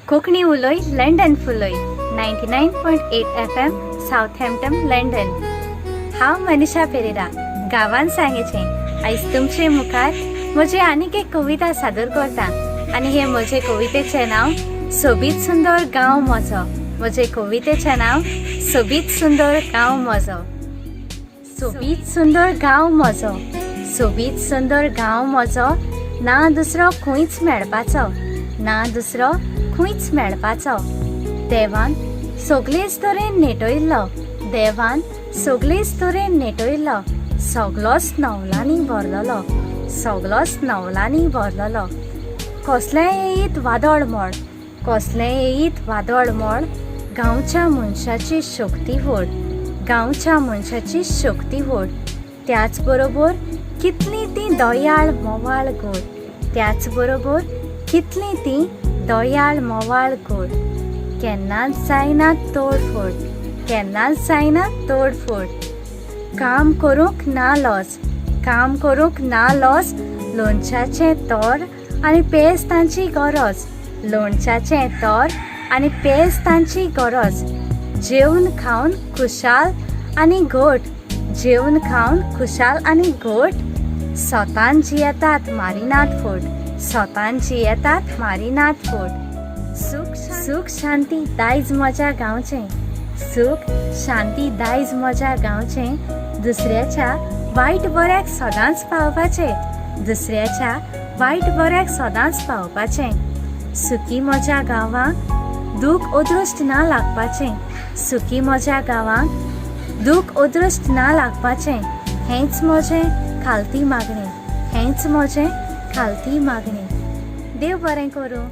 कोंकणी उलय London फुलय. 99.8 FM, Southampton, London. हांव मनीषा पेरेरा, गांवान सांगेचें. आयज तुमचे मुखार म्हजी आनीक एक कविता सादर करता आनी हे म्हजे कवितेचें नांव सोबीत सुंदर गांव म्हजो. म्हजे कवितेचें नांव सोबीत सुंदर गांव म्हजो. सोबीत सुंदर गांव म्हजो, सोबीत सुंदर गांव म्हजो, ना दुसरो खंयच मेळपाचो, ना दुसरो खंयच मेळपाचो. देवान सगळेच तरेन नेटयल्लो, देवान सगळेच तरेन नेटयल्लो, सगलोच नवलांनी भरलेलो, सगलोच नवलांनी भरलेलो. कसलेंय येयीत वादळ मोड, कसलेंय येयीत वादळ मोड, गांवच्या मनशाची शक्ती व्हड, गांवच्या मनशाची शक्ती व्हड. त्याच बरोबर कितलीं तीं दयाळ मोवाळ गोड, त्याच बरोबर कितलीं तीं दयाळ मोवाळ गोड. केन्नाच जायना तोडफोड, केन्नाच जायना तोडफोड. काम करूंक ना लज, काम करूंक ना लज, लोणच्याचें तोर आनी पेज तांची गरज, लोणच्याचें तोर आनी पेज तांची गरज. जेवन खावन खुशाल आनी घट, जेवन खावन खुशाल आनी घट, सोतान जियेतात मारिनात फट, सोतान जियेतात मारिनात फट. सुख सुख शांती दायज म्हज्या गांवचें, सुख शांती दायज म्हज्या गांवचें, दुसऱ्याच्या वायट बऱ्याक सदांच पावपाचें, दुसऱ्याच्या वायट बऱ्याक सदांच पावपाचें. सुखी म्हज्या गांवाक दूख अदृश्ट ना लागपाचें, सुखी म्हज्या गांवाक दूख अदृश्ट ना लागपाचें, हेंच म्हजें खालती मागणें, हेंच म्हजें खालती मागणें. देव बरें करूं.